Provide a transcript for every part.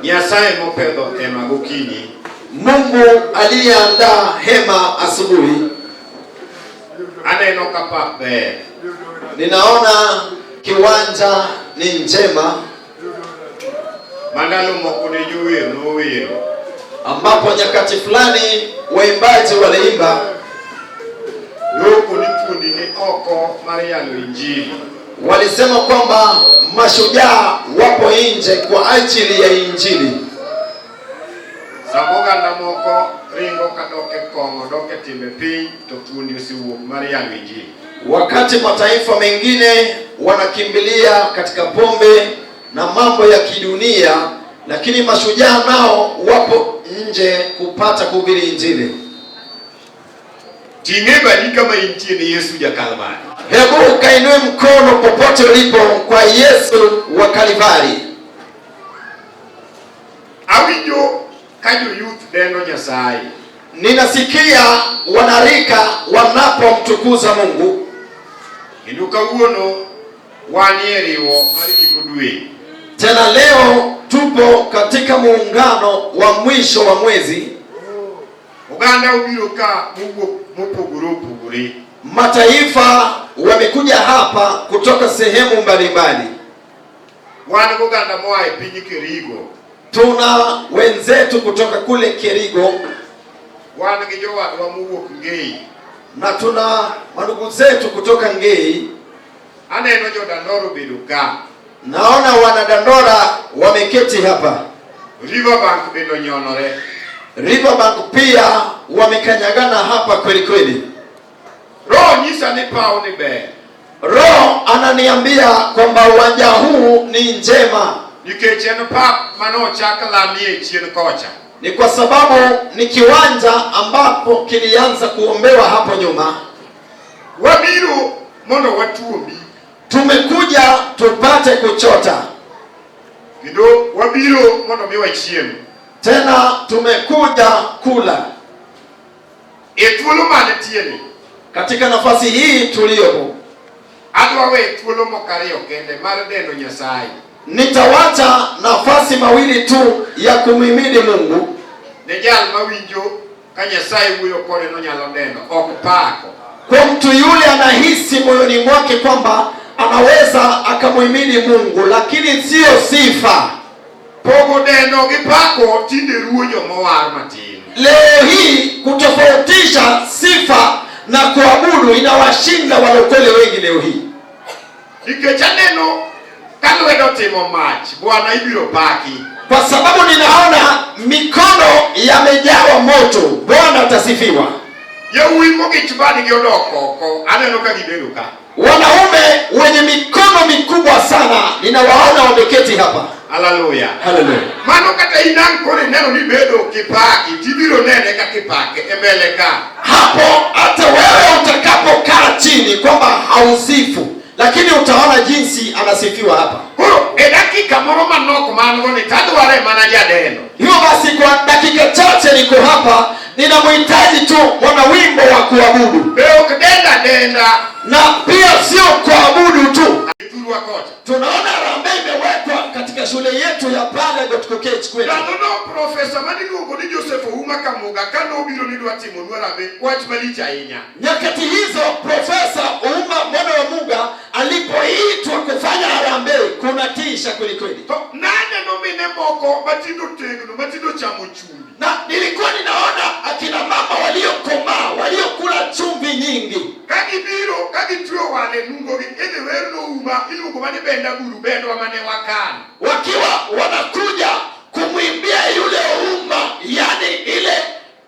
Nyasaye mopedho hema gokinyi. Mungu aliyeandaa hema asubuhi. Aneno ka pap ber. Ninaona kiwanja ni njema, Mandalo moko ne jower nowero. Ambapo nyakati fulani waimbaji waliimba. Loko ni thuondi ni oko mar yalo injili. Walisema kwamba mashujaa wapo nje kwa ajili ya injili. Sama oganda moko ringo kadok e kong'o, dok e timbe piny, to thuondi osewuok mar yalo injili. Wakati mataifa mengine wanakimbilia katika pombe na mambo ya kidunia, lakini mashujaa nao wapo nje kupata kuhubiri injili. Ting'e badi kama intie ne Yesu ja Kalvari. Hebu ukainue mkono popote ulipo kwa Yesu wa Kalvari. Awinjo ka jo youth dendo Nyasaye. Ninasikia wanarika wanapomtukuza Mungu. Kendo kawuono wanie riwo mar giko dwe. Tena leo tupo katika muungano wa mwisho wa mwezi. Oganda obiro ka mowuok mopogore opogore. Mataifa wamekuja hapa kutoka sehemu mbalimbali. Wan goganda moa e piny Kerigo. Tuna wenzetu kutoka kule Kerigo. Wan gi jowadwa mowuok Ngei. Na tuna mandugu zetu kutoka Ngei. Aneno jo-Dandora obedo ka. Naona wana Dandora wameketi hapa. Riverbank bende onyonore. Riverbank pia wamekanyagana hapa kweli kweli. Roho nyisa ni paw ni ber. Roho ananiambia kwamba uwanja huu ni njema. Nikech en pap manochak lamie chien kocha. Ni kwa sababu ni kiwanja ambapo kilianza kuombewa hapo nyuma. Wabiro mondo watuombi. Tumekuja tupate kuchota. Kendo wabiro mondo mi wachiem. Tena tumekuja kula. E thuolo mantie ni, katika nafasi hii tuliyopo, adwa we thuolo moko ariyo kende mar dendo Nyasaye. Nitawacha nafasi mawili tu ya kumhimidi Mungu. Ne jal mawinjo ka Nyasaye wuoyo kode nonyalo dendo, ok pako. Kwa mtu yule anahisi moyoni mwake kwamba anaweza akamhimidi Mungu, lakini sio sifa. Pogo dendo gi pako tinde ruo jomowar matin. Leo hii kutofautisha sifa na kuabudu inawashinda walokole wengi leo hii. Nikech aneno ka lwedo timo mach, Bwana ibiro paki. Kwa sababu ninaona mikono yamejawa moto, Bwana atasifiwa. Yawuoyi mogich badgi odok oko, aneno ka gibedo ka. Wanaume wenye mikono mikubwa sana ninawaona wameketi hapa. Haleluya. Haleluya. Mano kata in ang' koro ineno ni bedo kipaki, tibiro nene ka kipake e mbele ka. Hapo hata wewe utakapokaa chini kwamba hausifu, lakini utaona jinsi anasifiwa hapa. Koro e dakika moro manok man go ni tadware mana jadendo. Hivyo basi kwa dakika chache niko hapa, ninamhitaji tu mwana wimbo wa kuabudu. Be ok denda denda. Na pia sio kuabudu tu. Thurwa kocha. Tunaona harambee imewekwa katika shule yetu ya pale Gotkokech kwetu. Ndalono profesa maniluongo ni Joseph Ouma Kamuga kanobiro ni dwa timonwa harambee, wach malich ahinya. Nyakati hizo Profesa Ouma mwana wa Muga alipoitwa kufanya harambee, kuna tisha kweli kweli. To naneno mine moko matindo tegno, matindo chamo chumbi. Na nilikuwa ninaona akina mama waliokomaa, waliokula chumvi nyingi. Ka gibiro, ka gitweyo wale nungogi, idhi wer no Ouma, iluongo mana ni benda buru, bendwa mane wakano. Wakiwa wanakuja kumwimbia yule Ouma, yani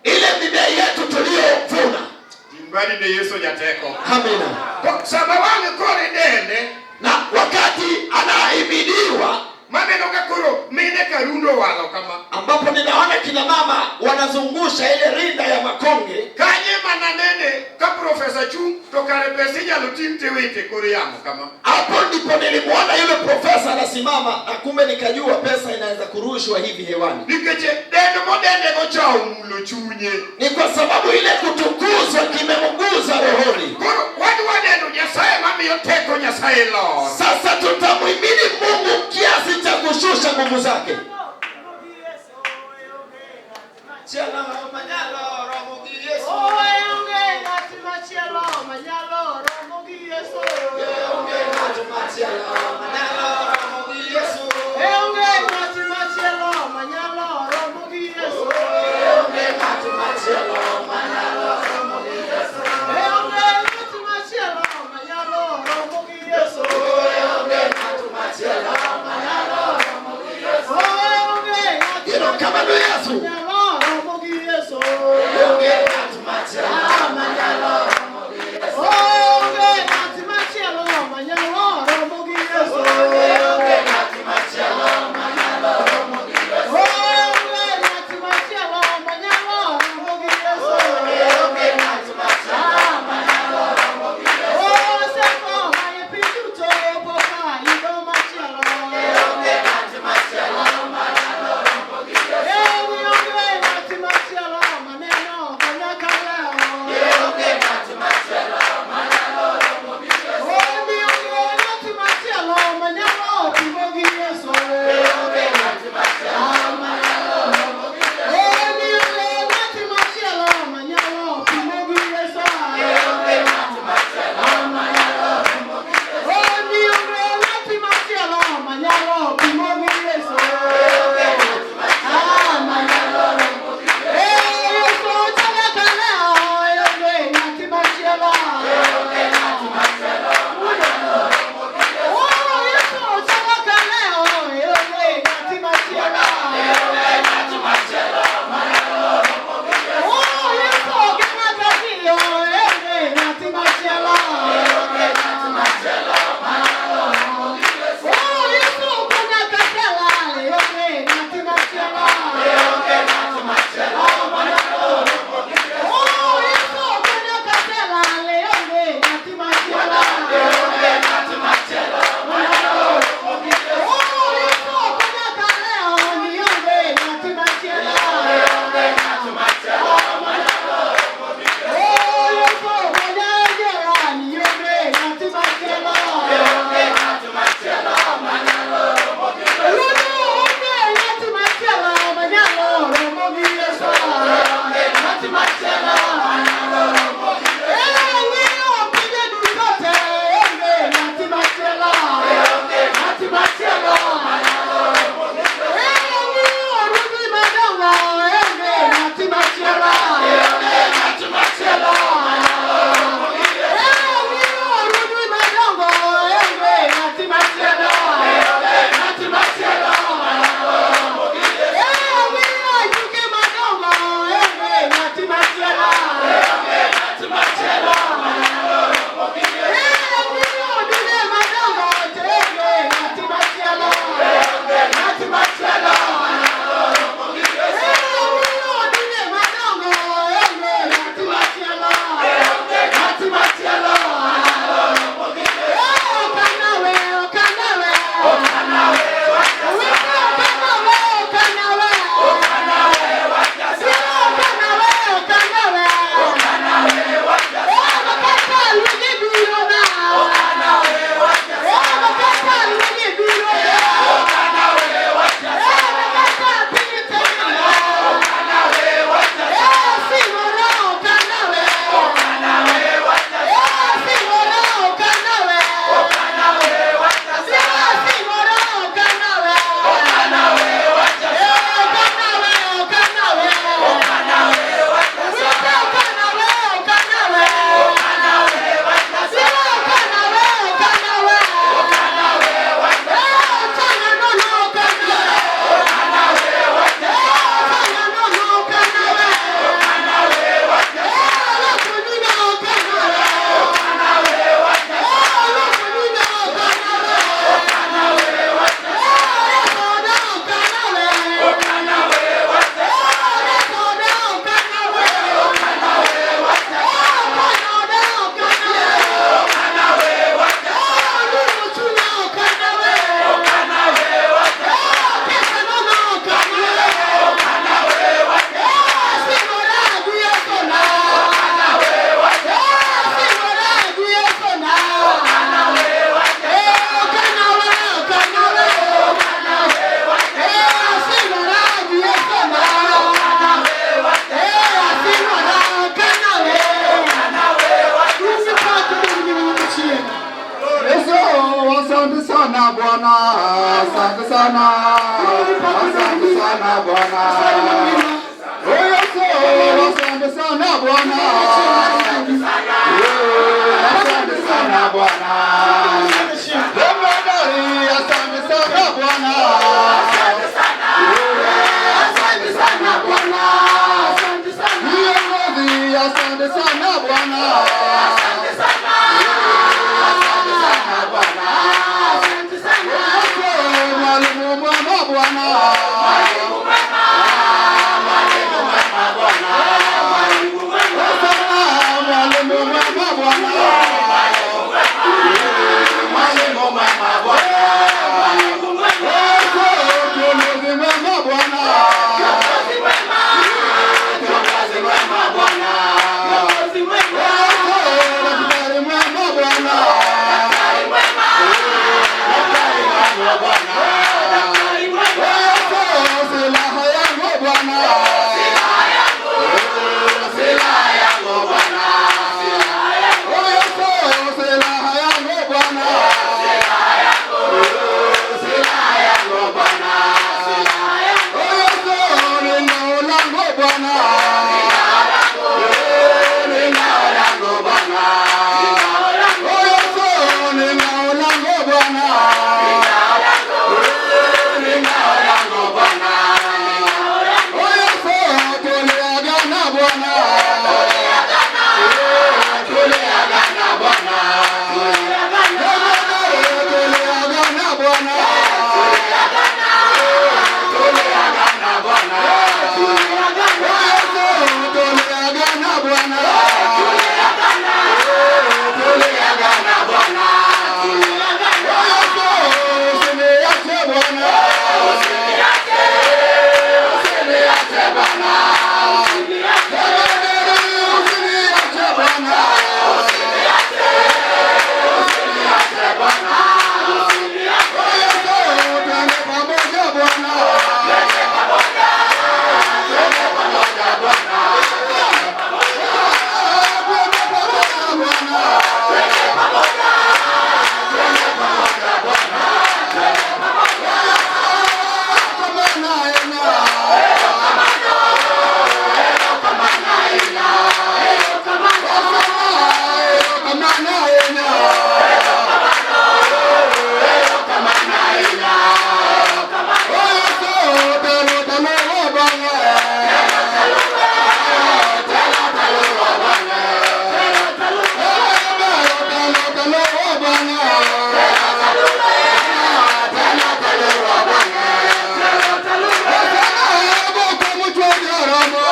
ile mimea yetu tuliyovuna. Timbani ne Yesu jateko. Amina. To sama wang' kore dende, na wakati anahimidiwa, maneno ka koro mine karundo walo kama, ambapo ninaona kina mama wanazungusha ile rinda ya makonge. Kanye mana nene ka profesa chung' to kare pesa inyalo ting' tiwite kor yamo kama. Hapo ndipo nilimuona yule profesa anasimama, na kumbe nikajua pesa inaweza kurushwa hivi hewani. Nikech dendo modende go cha omulo chunye. Ni kwa sababu ile kutukuzwa kimemguza rohoni. Koro wadwa neno Nyasaye mamiyo teko Nyasaye lor. Sasa tutamhimidi Mungu kiasi cha kushusha nguvu zake. Machielo manyalo romo gi Yesu. Onge ng'at machielo manyalo romo gi Yesu. Onge ng'at machielo manyalo romo gi Yesu. Onge ng'at machielo manyalo romo gi Yesu. Onge ng'at machielo manyalo romo gi Yesu. Onge ng'at machielo manyalo romo gi Yesu. Onge ng'at machielo manyalo romo gi Yesu. Onge ng'at Erokamano Yesu. manyalo romo gi Yesu. Onge ng'at machielo manyalo romo gi Yesu. Onge ng'at machielo manyalo romo gi Yesu. Onge ng'at machielo manyalo romo gi Yesu. Onge ng'at machielo manyalo romo gi Yesu. Onge ng'at machielo manyalo romo gi Yesu. Oseko e piny duto pok ayudo machielo. Onge ng'at machielo manyalo romo gi Yesu. Onge ng'at machielo maneno kanyalo Asante sana, asante sana Bwana. Oh Yesu, asante sana Bwana. Asante sana Bwana. Jemadari, asante sana Bwana. Asante sana Bwana. Viongozi, asante sana Bwana. Asante sana Bwana. Yesu, mwalimu mwema Bwana. Mwalimu mwema Bwana. Mwalimu mwema Bwana. Mwalimu mwema Bwana. Yesu, kiongozi mwema Bwana. Kiongozi mwema Bwana. Yesu, daktari mwema Bwana. Daktari mwema Bwana. Yesu, silaha yangu Bwana. Silaha yangu Bwana. Oh Yesu, silaha yangu Bwana. Silaha yangu Bwana. Oh Yesu, ni ngao langu Bwana. Ni ngao langu Bwana. Oh Yesu, ni ngao langu Bwana. Ni ngao langu Bwana. Oh Yesu, tuliagana Bwana. Tuliagana Bwana. Tuliagana Bwana. Tuliagana Bwana. Oh Yesu, tuliagana Bwana. Tuliagana Bwana. Oh Yesu, usiniache Bwana. Usiniache Bwana. Usiniache Bwana. Usiniache Bwana. Oh Yesu, twende pamoja Bwana. Twende pamoja Bwana. Twende pamoja Bwana. Twende pamoja Bwana. Erokamano ahinya. Erokamano ahinya. Erokamano ahinya. Erokamano ahinya. Oh Yesu, telo telo bang'e. Telo telo bang'e. Telo telo bang'e. Telo telo bang'e. Boko muchwadi oromo.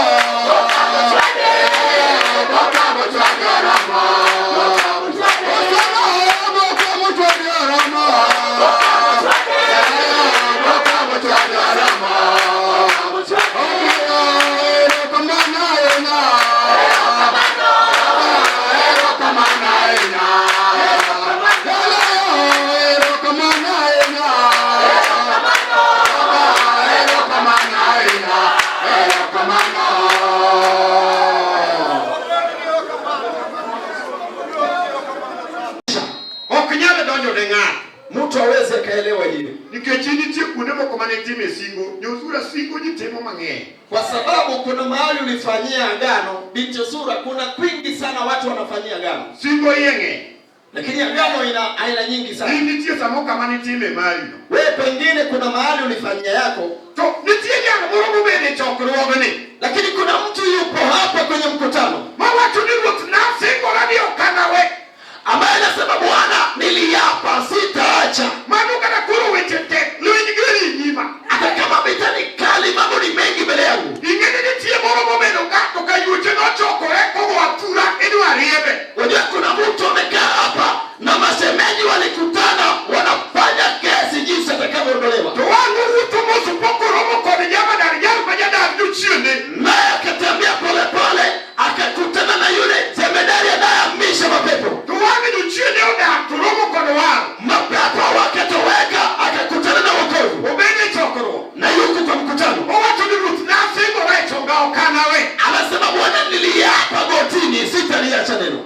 Boko muchwadi oromo. Boko muchwadi oromo. Boko muchwadi oromo. Erokamano ahinya. Erokamano ahinya. Erokamano ahinya. Erokamano ahinya. Erokamano. Ok nyal donjo ne ng'ato. Mtu aweze akaelewa hiyo, Nikech nitie kuonde moko mane itime singo, josura singo ji timo mang'eny. kwa sababu kuna mahali ulifanyia agano, binti Sura, kuna kwingi sana watu wanafanyia agano, Singo iye ng'eny. lakini agano ina aina nyingi sana. In nitie samoro kama nitime marino. Wewe pengine kuna mahali ulifanyia yako, To nitie jal moro mobedo e chokruogni lakini kuna mtu yupo hapa kwenye mkutano mawacho ni ruoth nasingora ni ok anawe. Ambaye anasema, Bwana, niliapa sitaacha, Mano kata koro weche tek, lweny geri e nyima. Hata kama vita ni kali, mambo ni mengi mbele yangu. Ing'e ni nitie moro mobedo ka to ka yuoche nochokore kogo atura idwa riembe. Unajua kuna mtu amekaa hapa na mashemeji walikutana, wanafanya kesi jinsi atakavyoondolewa, To wang' owuotho mos pok oromo kod jamadar jal ma jadar jochiende. Naye akatembea polepole akakutana na yule jemedari anayehamisha mapepo. To wang' jochiende odak to romo kod wang'. Mapepo wakatoweka, akakutana na wokovu, Obedo e chokruok. Na yuko kwa mkutano. Owacho ni ruoth nasingora e chonga ok anawe. Anasema, Bwana, niliapa gotini, sitaliacha neno.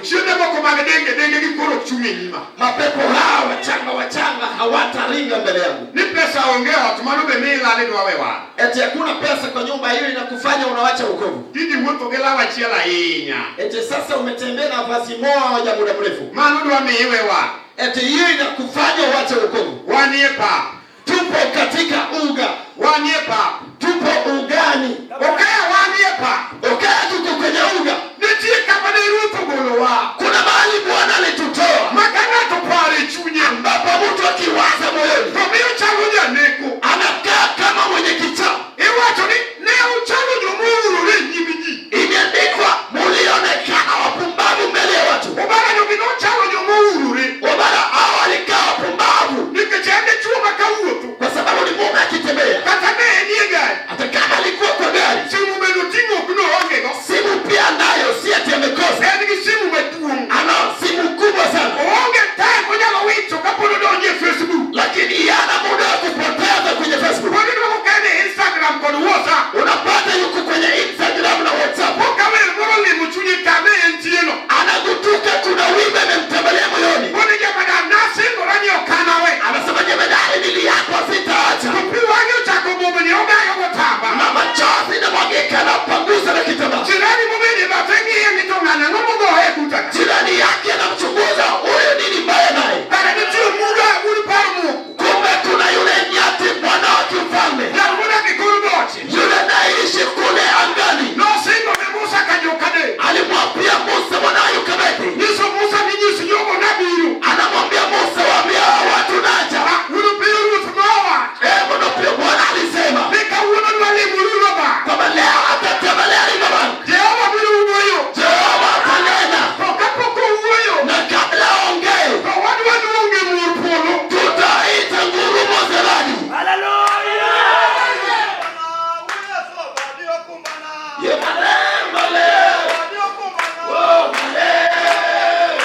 Jochiende moko mag denge denge gi koro ok chung' e nyima. Mapepo hawa wachanga wachanga hawataringa mbele yangu. Ni pesa onge ot mano be mi ilal idwa we wang'. Eti hakuna pesa kwa nyumba hiyo inakufanya unawacha wokovu. Tindi wuotho gi law achiel ahinya. Eti sasa umetembea na vazi moja muda mrefu. Mano dwa mi iwe wang'. Eti hiyo inakufanya uache wokovu. Wanie pap. Tupo katika uga, Wanie pap. tupo ugani. Okaya wanie pap. Okay, tuko kwenye uga. Nitie kama ne Ruoth ogolowa. Kuna mahali Bwana alitutoa Ma ka ng'ato paro e chunye ambapo mtu akiwaza moyoni to miyo chalo janeko. anakaa kama mwenye kichaa. Iwacho ni ne uchalo jomourore e nyim ji. Imeandikwa, mulionekana wapumbavu mbele ya watu. Obara jogi nochalo jomourore. Wabara hao walikaa wapumbavu Nikech en dichuo ma kawuotho. kwa sababu ni mume akitembea, Kata ne enie gari. hata kama alikuwa kwa gari, Simu bende oting'o ok noonge go. simu pia nayo, si ati amekosa, En gi simu maduong'. ana simu kubwa sana, Oonge time onyalo wito kapod odonjo e Facebook. lakini hana muda wa kupoteza kwenye Facebook. Pod iduogo ka en e Instagram kod WhatsApp. Unapata yuko kwenye Instagram na WhatsApp, Pok awer moro limo chunye kama entie no. anagutuka, kuna wimbo imemtembelea moyoni, Pod jamadam nasingora ni ok anawe. anasema jemedari, niliapa sitaacha, To pi wang'e ochako bobni ogayo gotamba. na machozi inamwagika na panguza na kitambaa. Jirani mobede bathe ng'iye ni to ng'ano ang'o mogoye buta ka. Jirani yake anamchunguza huyu, nini mbaya naye? Kare nitie muda un par moko. Kumbe kuna yule nyati mwana wa kifalme Jal modak e kor boche. yule anayeishi kule angani, Nosingo ne Musa ka jokade. alimwambia Musa mwana wa Yokebedi, Nyiso Musa ni nyis jogo nabiro. anamwambia Musa, waambie hawa watu naja. Ah, Un piyo ruoth nowacho. Hebu ndio Bwana alisema Ni kawuono dwa limo River. kwamba leo atatembelea Riverbank. Jehova biro wuoyo. Jehova atanena, To kapok owuoyo, na kabla aongee to wadwa luonge mor polo. tutaita ngurumo za radi. Ye male, male, oh, male.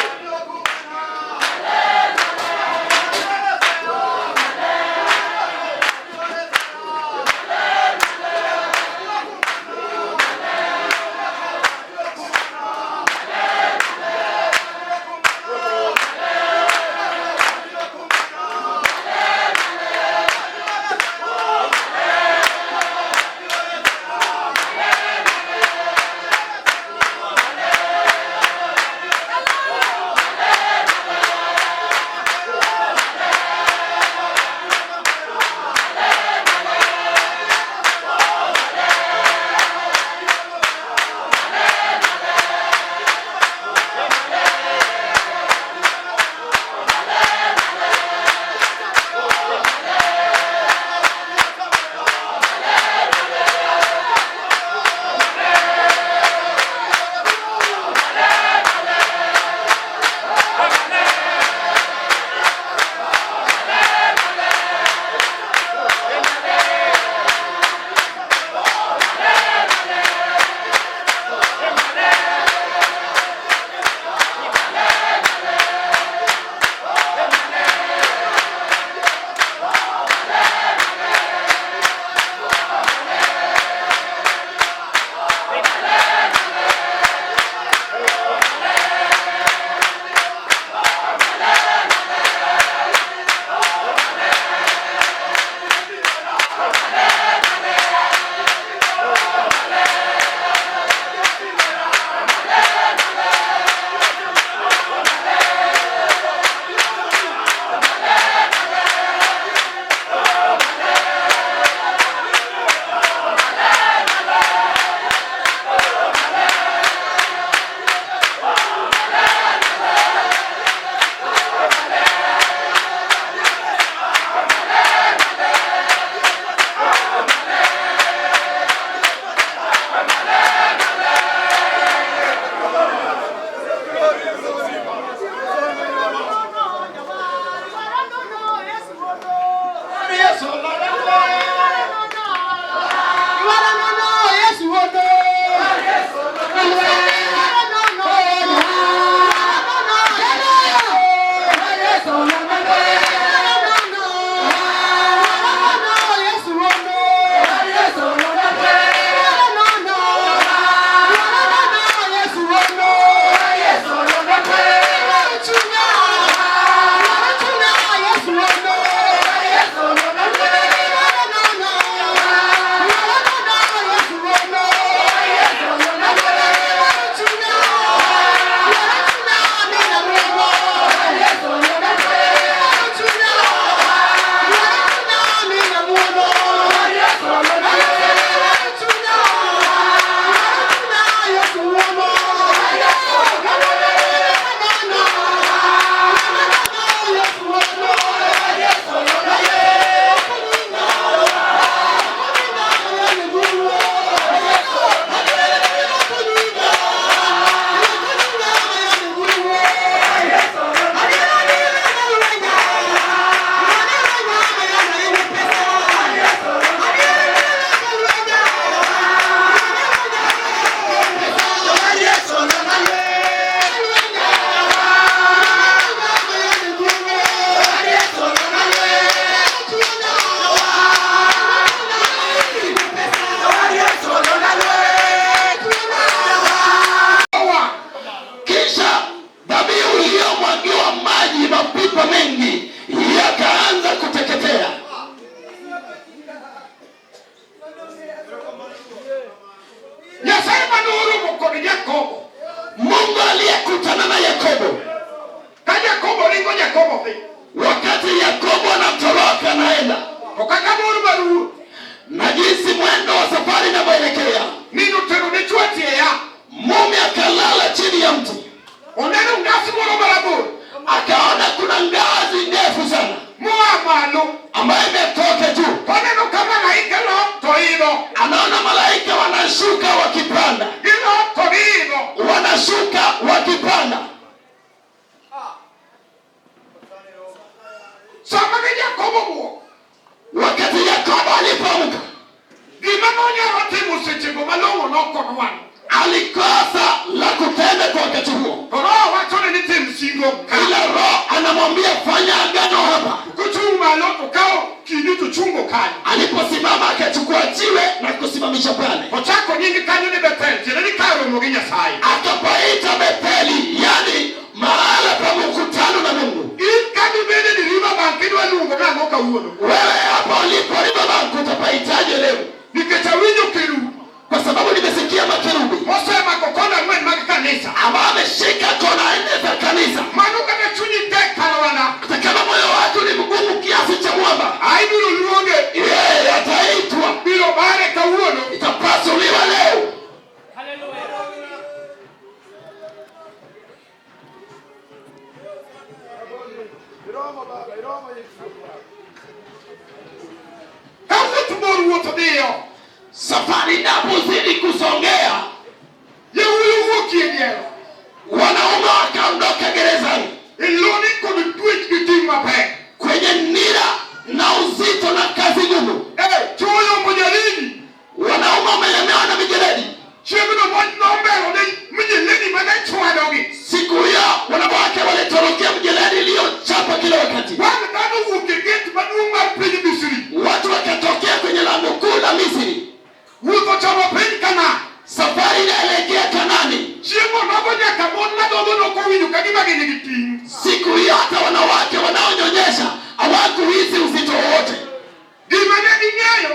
Alipokutana na Yakobo, Ka Jakobo ringo, Jakobo dhi. Wakati Yakobo anatoroka anaenda, To kaka bor mar wuoth, na jinsi mwendo wa safari inavyoelekea, nindo tero ne chwo tie yath. Mume akalala chini ya mti, Oneno ngas moro marabor akaona kuna ngazi ndefu sana moa malo. Ambayo imetoka juu. Toneno ka malaike lot to idho. Anaona malaika wanashuka wakipanda, Gilot to giidho. Wanashuka wakipanda. Sama ne Jakobo wuok, Wakati Yakobo alipoamka, gima nonyalo timo sechego malong'o nokonwang'o. Alikosa la kutenda kwa wakati huo, To Roho wachone ni tim singo ka. Ila Roho anamwambia fanya agano hapa. Kochung' malo to kawo kidi to chungo kanyo. Aliposimama akachukua jiwe na kusimamisha pale, Ochako nying kanyo ni Bethel, tiende ni kar romo gi Nyasaye. Akapaita Betheli, yani mahala pa mkutano na Mungu. In ka dibede ni Riverbank idwa luongo nang'o kawuono? Wewe hapo ulipo Riverbank utapaitaje leo? Nikech awinjo kerubi Kwa sababu nimesikia makerubi mosemako kona ang'wen mag kanisa. Ambao ameshika kona nne za kanisa. Mano kata chunyi tek kalwana, Hata kama moyo wako ni mgumu kiasi cha mwamba, aibiro luonge, yeye ataitwa, biro bare kawuono. Itapasuliwa leo. Ka wuoth bor wuoth dhiyo, Safari inapozidi kusongea, yawuoyi owuok e jela. Wanaume wakaondoka gerezani Iloni kod twech gi ting' mapek. Kwenye nira na uzito na kazi ngumu. Eh, chwo oyombo jalidi. Wanaume wamelemewa na mijeledi. Chieng'no nombero ne mijeledi mane chwadogi. Siku hiyo wanawake walitorokea mjeledi iliyochapa kila wakati. Wang' dhano owuok e gate maduong' mar piny Misri. Watu wakatokea kwenye lango kuu la Misri. Wuoth ochomo piny Kanaan. Safari inaelekea Kanani. Chieng'o nogo nyaka mon madhodho nokowinjo ka gima gin gi ting'. Siku hiyo hata wanawake wanaonyonyesha hawakuhisi uzito wowote, Gima ne ging'eyo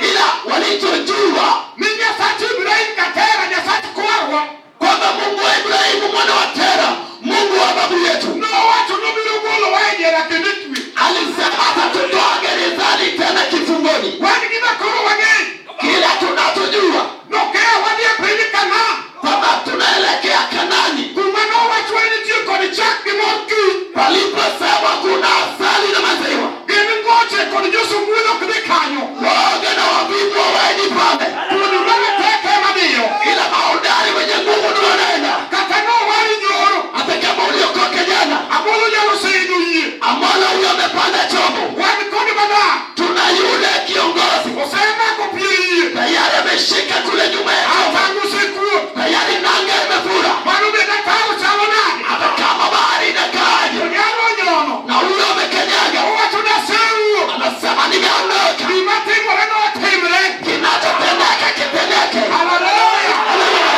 ila walichojua ni Nyasach Ibrahim Katera, Nyasach kwarwa, kwamba Mungu wa Ibrahimu mwana wa Tera, Mungu wa babu yetu, nowacho nobiro golowa e jela kendo e twech. Alisema atatutoa gerezani tena kifungoni. Wan gima koro wang'eyo Kila tunachojua nokeya wadhi e piny Kanaan kwamba tunaelekea Kanani, kuma nowachwa ni nitie kod chak gi mor kich. Paliposema kuna asali na maziwa. Gin ngoche kod josumuono ok dhi kanyo. Waoga na wavivu hawaendi pale, Thuol marateke ema dhiyo. Ila mahodari wenye nguvu ndio wanaenda. Kata nowari nyoro, Hata kama uliokoka jana, Amolo nyalo seidho yie. Amolo huyo amepanda chombo, Wan kod madaa, tuna yule kiongozi osemako pie yie. tayari ameshika kule nyuma ya chombo, Atang' osekuot. Tayari nanga imefura. Mano bende ataro chalo nade? Hata kama bahari inakaaje, To nyalo nyono. Na huyo amekanyaga, Owacho ni asewuok. anasema nimeondoka. Gima timore notimre. Kinachotendeka kitendeke. Haleluya. Haleluya.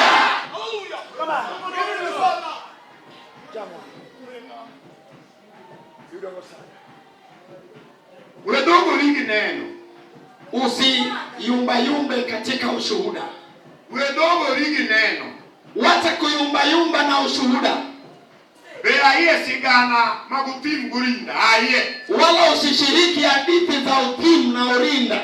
Come on. We dogori gi neno. Usiyumbayumbe katika ushuhuda. We dogori gi neno. Wacha kuyumbayumba na ushuhuda, Be ayie sigana mag Othim Gorinda. Ayie. Wala usishiriki hadithi za Othim na Orinda.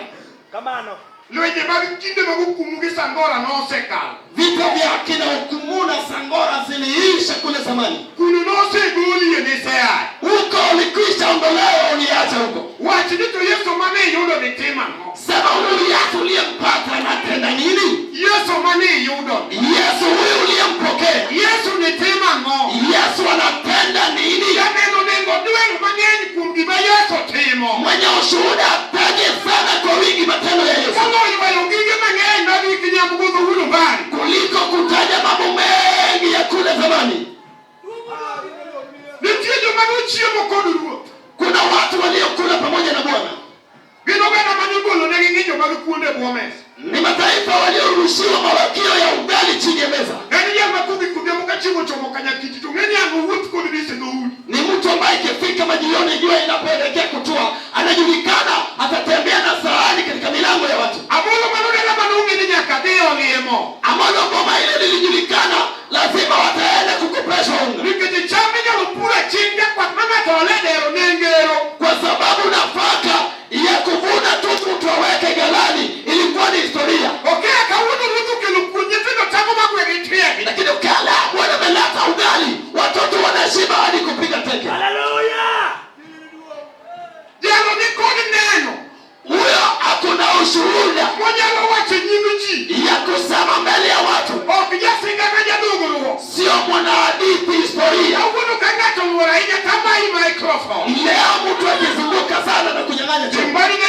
Kamano. Lwenje mag kinde mag Okumu gi Sangora nosekalo. Vita vya akina Okumu na Sangora ziliisha kule zamani. Kuno nosegolie niseaye. Huko ulikwisha ondolewa, uliacha huko. Wach ni to Yesu mane iyudo ni timo ang'o? Sema huyu Yesu uliyempata anatenda nini? Yesu mane iyudo ni. Yesu huyu uliyempokea, Yesu ni timo ang'o? Yesu anatenda nini? Janeno onego dwel mang'eny kuom gima Yesu timo. Mwenye ushuhuda ataje sana kwa wingi matendo ya Yesu Moloyo ywayo gige mang'eny mag gik nyambugo dhuhulo mbali. Kuliko kutaja mambo mengi ya kule zamani. Nitie joma nochiemo kod Ruoth. Kuna watu waliokula pamoja na Bwana, Gin oganda mane ogolo negi ng'injo mag kuonde e bwo mesa. Ni mataifa waliorushiwa mawakio ya ugali chini ya meza. En jal ma kodhi kodhiambo ka chieng' ochomo kanyakiti to ng'e ni ang' owuoth kod dise dhoudi. Ni mtu ambaye ikifika majioni, jua inapoelekea kutua, anajulikana atatembea na sahani katika milango ya watu. Amolo mano dala mane ong'e ni nyaka dhi olimo. Amolo boma ile lilijulikana. Lazima wataenda kukopeshwa unga. Nikech cham inyalo pur achinga kwath ma ng'ato ole dero nengero. Kwa sababu nafaka ya kuvuna tu mtu aweke ghalani ilikuwa ni historia. Okeya kawuono ruoth okelo puonj nyithindo chamo ma gweng' itiegi. Lakini ukala Bwana ameleta ugali, watoto wanashiba hadi kupiga teke. Jalo ni kod neno Huyo akuna ushuhuda monyalo wacho e nyim ji. Ya kusema mbele ya watu. Ok jasinga ka jadhugruok. Sio mwanahadithi historia. Kawuono ka ng'ato oluor ahinya tamayi microphone. Leo mtu akizunguka sana na kunyang'anya chombo. Timbani ne